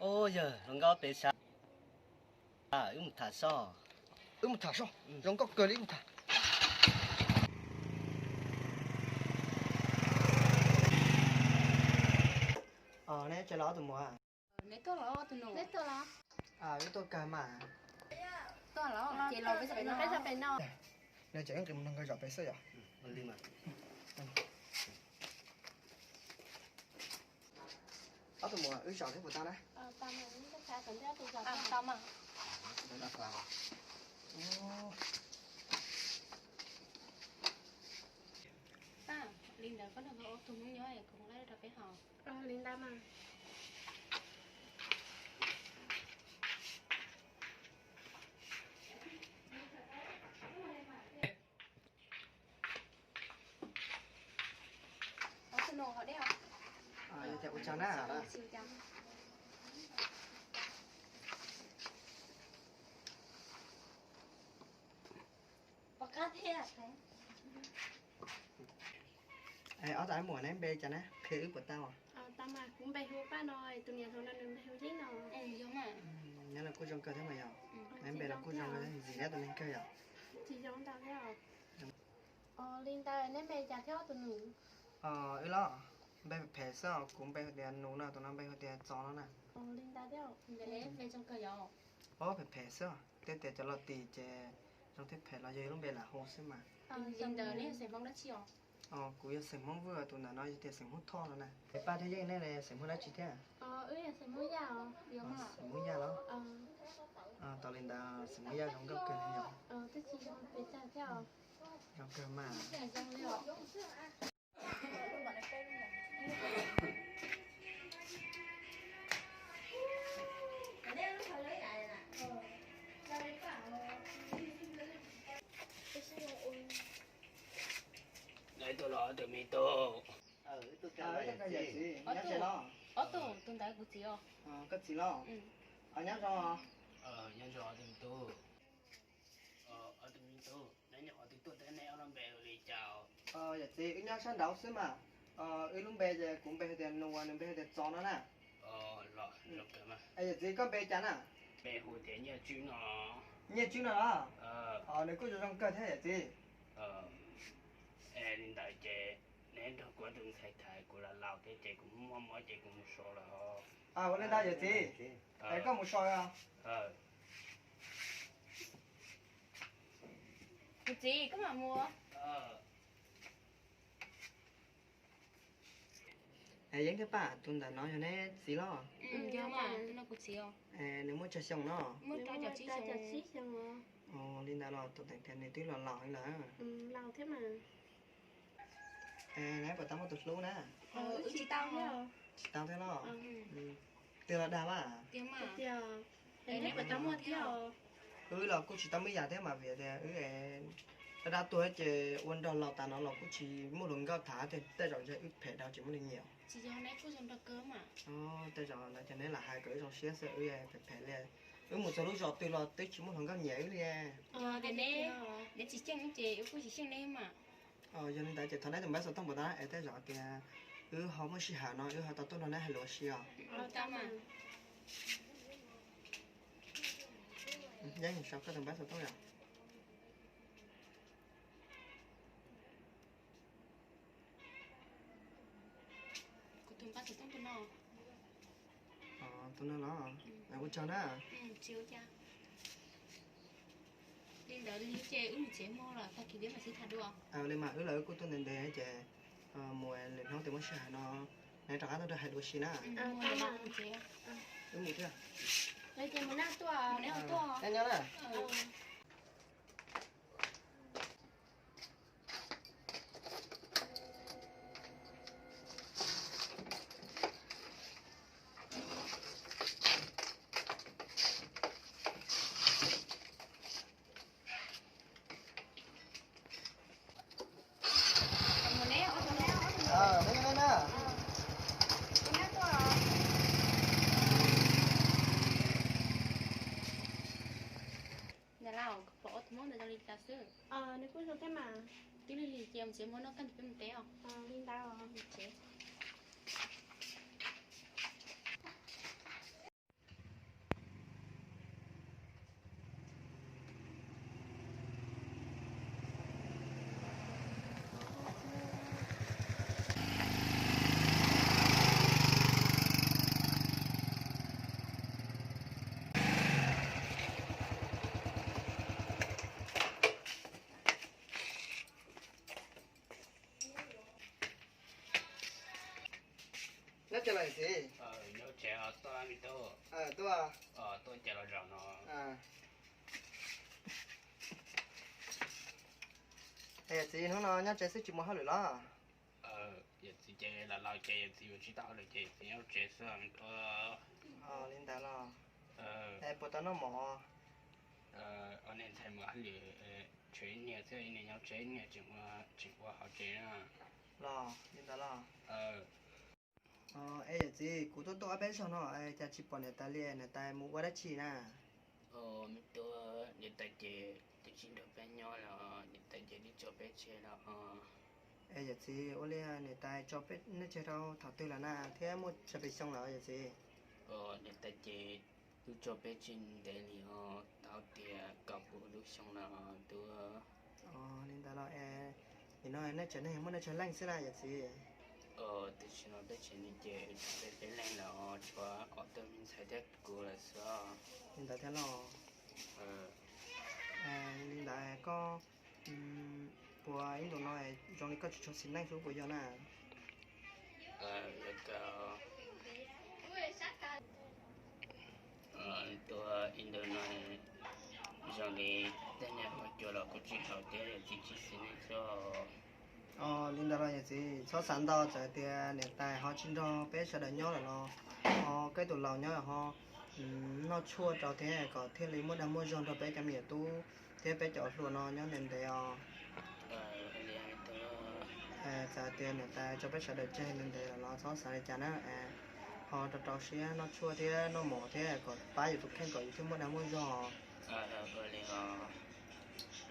Yawg hluas nkauj pes xav, wb mus tham soj. Wb mus tham soj, zoo nkauj kawg li, wb mus tham. Neb tsev los ob tug muam? Neb tuaj los? Wb tuaj kawg mas. Tuaj los ces los peb zov pem no. Nws tseem nqis mus nrog nkawd zov pem xwb yom. Ob tug muam, wb zov thiab puas tau na? Tau mas. Paj, li ntawd koj nrog nkawd ua tus Hmoob nyob es kuv mus laij rau peb haus. Li ntawd mas. Ua tsaug na. Pom qab thiab. Ob tug muam, neb npe cas na, qhia wb puas tau? Tau mas, kuv npe hu Paj no, tus niam hluas no nws npe hu Yeeb no. Nyob los kuj zoo kawg thiab mas yog. Neb npe los kuj zoo kawg thiab, ntxim neb tus neeg kawg yom. Tsis zoo ntau thiab. Li ntawd neb npe cas thiab ob tug nus? Wb los npe phem xwb os, kuv npe hu tias Nus no, tus no npe hu tias Txos no na. Li ntawd thiab. Npe zoo kawg yom. Ob, phem phem xwb os, thiaj tias cov los tim ces zoo thiab phem los yog lub npe lam hu xwb mas. Li ntawd neb yog xeem Hmoob dab tsi os? Kuv yog xeem Hmoob Vwj, tus ntawm no yog tias xeem Hmoob Thoj no na. Es Paj thiab Yeeb neb xeem Hmoob dab tsi thiab? Xeem Hmoob Yaj los? Tau li ntawd xeem Hmoob Yaj zoo nkauj kawg li yom. Zoo kawg mas. Tuaj los ob tug me tub. Ob tug, tus ntawd kuv txiv os. Koj txiv los? Nyob zoo. Nyob zoo ob tug me tub. Ob tug me tub, neb nyob qhov twg tuaj thiab neb ob lub npe hu li cas? Yawm txiv, wb nyob sab nraud xwb mas. Wb lub npe ces kuv npe hu tias Nus, nws npe hu tias Txos no na. Yawm txiv, koj npe cas na? Npe hu tias Nyiaj Tswb no. Nyiaj Tswb no los? Nws kuj zoo zoo kawg thiab yawm txiv. Li ntawd ces neb nrog kuv tus ntxhais tham, kuv laus laus thiab ces kuv muaj mob ces kuv mus so lawm. Ua li ntawd yawm txiv, es koj mus so os. Kuv txiv, koj mam mus. Es Yeeb thiab Paj, tus ntawm no yog neb txiv los? Nws muaj tsawg xyoo no? Li ntawd los tus teem tias nws twb los laus heev lawm. Neb puas tau muaj tus hlub na? Tsis tau thiab los? Twb los dag mas. Wb los kuj tsis tau muaj yam thiab mas vim tias wb dab dab tuag ces ua nrog laus tas no los kuj tsis muaj hluas nkauj tham tias tej zaum ntshe wb phem dhau tsis muaj neeg nyiam. Tej zaum ntawd ces neb lam hais kom wb zoo siab xwb, wb phem phem li. Wb mus txog lub zos twg los twb tsis muaj hluas nkauj nyiam wb li. Yog li ntawd ces thov neb tus npawb xov tooj puas tau es tej zaum tias wb ho muaj sij hawm no wb ho tau tuaj nrog neb hais lus ua si os. Yeeb, sau koj tus npawb xov tooj yom. Kuv tus npawb xov tooj tus no. Tus no los? Ua tsaug na. Li ntawd li ces wb mus tsev mus lawm, tag kis peb mam sib tham dua. Li mas wb los wb kuj tuaj ntev ntev ces mus lwm hnub tias muaj sij hawm no neb rov qab tuaj nrog hais lus ua si na. Wb mus thiab. Nyob na. Niam laus, pom ob tug Hmoob ntawd zoo li cas xwb? Nws kuj zoo thiab mas. Twb lig lig ces mus tsev mus noj koj ntawm peb mus teb os. Li ntawd. Mus tsev. Cas los txiv? Nyob tsev os, tuaj me tub. Tuaj. Tuaj cas los zaum no. Es yawm txiv, hnub no nyob tsev xwb tsis mus hauj lwm los? Yawm txiv ces los laus ces yawm txiv yuav tsis tau hauj lwm ces yawm txiv nyob tsev xwb os. Li ntawd los? Es puas tau noj mov? Ua niag ntxhais mus hauj lwm, tshuav ib niag xwb, ib niag nyob tsev, ib niag tseem ua hauv tsev na. Los li ntawd los? Es yawm txiv, kuv tuaj tuaj ob peb zaug no es cas tsis pom niam tais li, niam tais mus ua dab tsi na? Me tub, niam tais ces twb tsis nrog peb nyob lawm, niam tais ces twb tso peb tseg lawm. Es yawm txiv, ua li niam tais tso peb nej tseg rau thaum twg lawm na, thiab muaj tsawg pes xyoo lawm yawm txiv? Niam tais ces twb tso peb tseg ntev li os, tau tias kaum pua lub xyoo lawm tub. Li ntawd los es nim no nej tsev neeg muaj nej tsawg leej xwb na yawm txiv? Tam sim no peb tsev neeg ces tshuav peb leeg lawm, tshuav ob tug me ntxhais thiab kuv lawm xwb. Li ntawd thiab los? Li ntawd koj puas ib ntus no zoo li koj tsis tshua xis neej xwb puas yog na? Tua ib ntus no zoo li tej niag qhov cua los kuv tsis haus thiab, yawm txiv tsis xis neej xwb. Li ntawd los yawm txiv txhob xav ntau, txawm tias niam tais ho tsis nrog peb sawv daws nyob lawm los ho koj tus laus nyob ho noj tshuaj rau thiab kom thiaj li muaj dag muaj zog nrog peb cov me nyuam tub thiab peb cov hluas no nyob ntev ntev os. Txawm tias niam tais tso peb sawv daws tseg ntev ntev lawm los txhob xav li cas na, ho rau rau siab noj tshuaj thiab noj mov thiab kom pab yus tus kheej kom yus thiaj muaj dag muaj zog. Ua li os.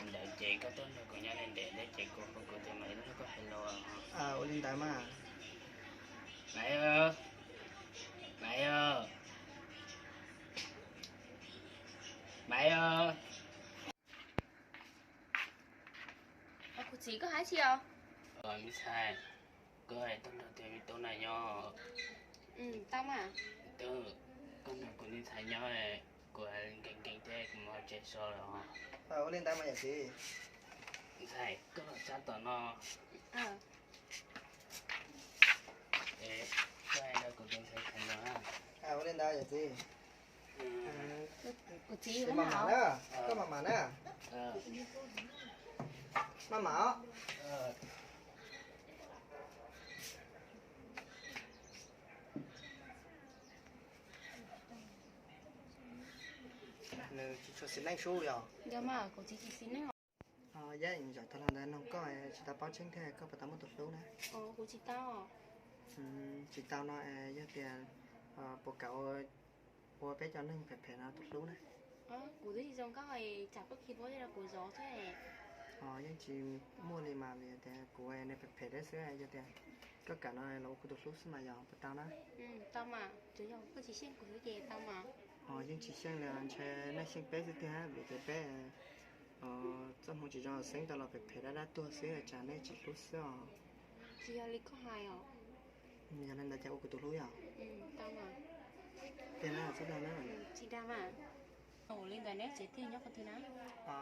Ntawd ces koj tuaj nrog kuv nyob ntev ntev thiab ces kuv hu kuv tus maiv nrog koj hais lus. Ua li ntawd mas. Maiv, Maiv, Maiv. Kuv txiv, koj hais tsi os? Me ntxhais, koj tuaj nrog tus me tub no nyob. Tau mas. Tub, koj nrog kuv niag ntxhais nyob, kuv nkees nkees thiab kuv mus hauv tsev so lawm. Ua li ntawd mas yawm txiv. Ntxhais, koj los txog tom no. Koj nrog kuv tus ntxhais tham no. Ua li ntawd yawm txiv. Kuv txiv, maj mam na, koj maj mam na. Maj mam os. Nws tsis tshua xis neej sub yog? Yog mas, kuv txiv tsis xis neej os. Yeej, zaum tag los ntawd noog koj tsis tau paub tseeb tiag, koj puas tau muaj tus hlub na? Kuv tsis tau. Tsis tau no es yog tias puas kam ua peb cov neeg phem phem no tus hlub na? Kuv twb tsis zoo nkauj, tsam koj khi tuaj rau kuv zov thiab. Yeej tsis muaj li mas, vim tias kuv niag phem phem deb xwb, yog tias koj kam no los ua kuv tus hlub xwb mas yog puas tau na? Tau mas, tsuas yog koj tsis xyeej kuv xwb ces tau mas. Yeej tsis xyeej li, ntshe nej xyeej peb xwb tiag, vim tias peb txoj hmoo tsis zoo xeeb tau los phem phem dab dab tuag xwb, tsam nej tsis hlub xwb os. Tsis yog li koj hais os. Yog li ntawd ces ua kuv tus hlub yom? Tiag na, txhob dag na. Tsis dag mas. Ua li ntawd neb tsev tiag nyob qhov twg na?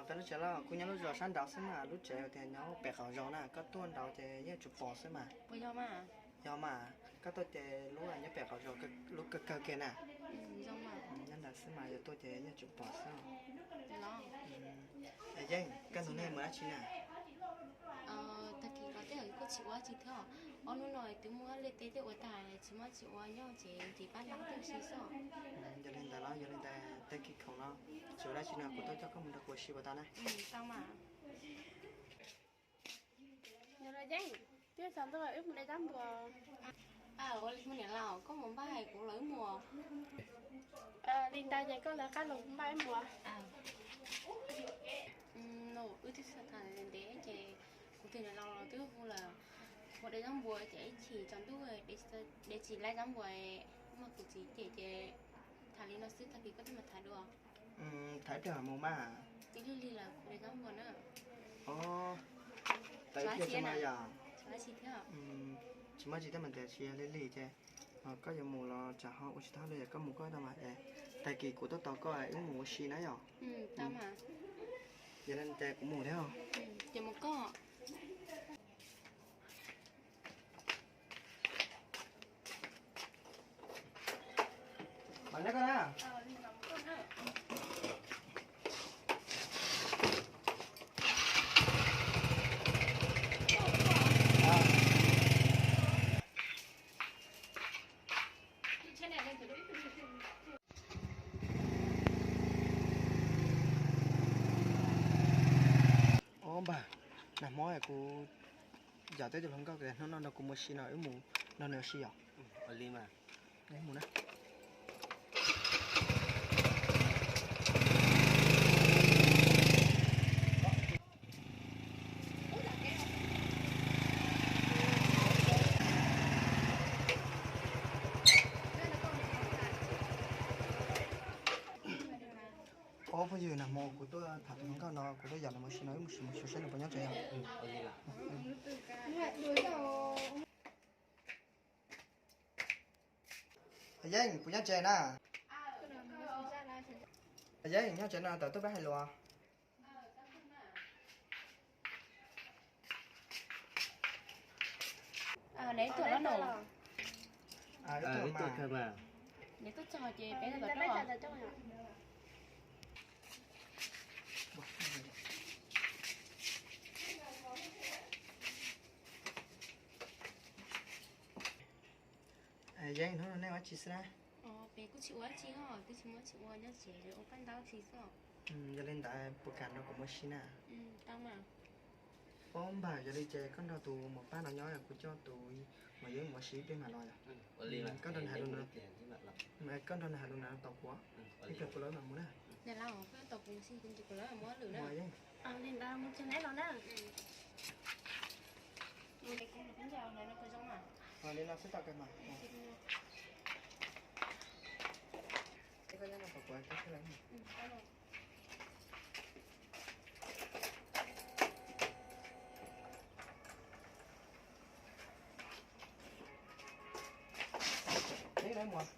Peb lub tsev los kuj nyob lub zos sab nraud xwb mas, lub tsev tias nyob pem qaum zos na, koj tuaj nraud ces yeej tsum pom xwb mas. Puas yog mas? Yog mas, koj tuaj ces lub nyob pem qaum zos, lub kawg kawg kiag na. Nyob ntawd xwb mas, yog tuaj ces yeej tsum pom xwb. Yeej, koj nug nej mus dab tsi na? Tag kis ko tej zaum kuj tsis ua dab tsi thiab. Ob hnub no twb muab liaj teb tej ua tag, tsis muaj tsis ua nyob ces ntim pab nab tuaj si xwb. Yog li ntawd los, yog li ntawd tag kis khoom no tsis ua dab tsi no kuv tuaj coj koj mus nrog kuv ua si puas tau na? Tau mas. Yog li Yeej, twb tsaus ntuj wb mus de zaub npua. Ua li mus niam laus, koj mus npaj hais kuv los wb mus. Li ntawd ces koj lawv qab los npaj wb mus. Wb twb tham ntev ces kuv tus niam laus los twb hu lawm, mus de zaub npua ces ib chim tsaus ntuj de tsis laib zaub npua, mas kuv txiv cem ces tham li no xwb, tag kis koj thiaj mam tham dua. Tham ib pliag mam mus mas. Twb lig lig lawm, kuv de zaub npua na. Tau ib pliag xwb mas yom. Tsis muaj tsis thiab mas tias tsis yog lig lig ces koj yuav mus los tsam ho ua tsis tau li, koj mus koj tau mas es tag kis kuv tuaj tos koj wb mus ua si na yom. Yog li ces kuv mus thiab. Ces mus koj. Ob npawg, nag hmo kuv yam teb tus hluas nkauj hnub no nrog kuv mus ua si no, wb mus nrog nws ua si os. Mus na. Ob phooj ywg, nag hmo kuv tuaj tham tus hluas nkauj no, kuv tuaj yam nws mus ua si no, wb mus sim mus xyuas saib nws puas nyob tsev os. Yeej, puas nyob tsev na? Yeej, nyob tsev no, tawm tuaj peb hais lus. Neb tuaj los no? Neb tuaj txog ces peb tawm tuaj. Yeej, hnub no nej ua dab tsi xwb na? Peb kuj tsis ua dab tsi os, twb tsis muaj dab tsi ua, nyob tsev ua paj ntaub tsi xwb. Yog li ntawd puas kam nrog kuv mus ua si na? Paub npawg, yog li ces koj nrog tus muam pab no nyob, kuv coj tus muam yawg mus ua si ib pliag mam los yom. Koj nrog nws hais lus na, koj nrog nws hais lus na tau kuv, ib pliag kuv lawv mam mus na. Li no xwb tau kawg mas. Koj nyob no tos kuv, koj thiaj lawv. Neb lawv mus.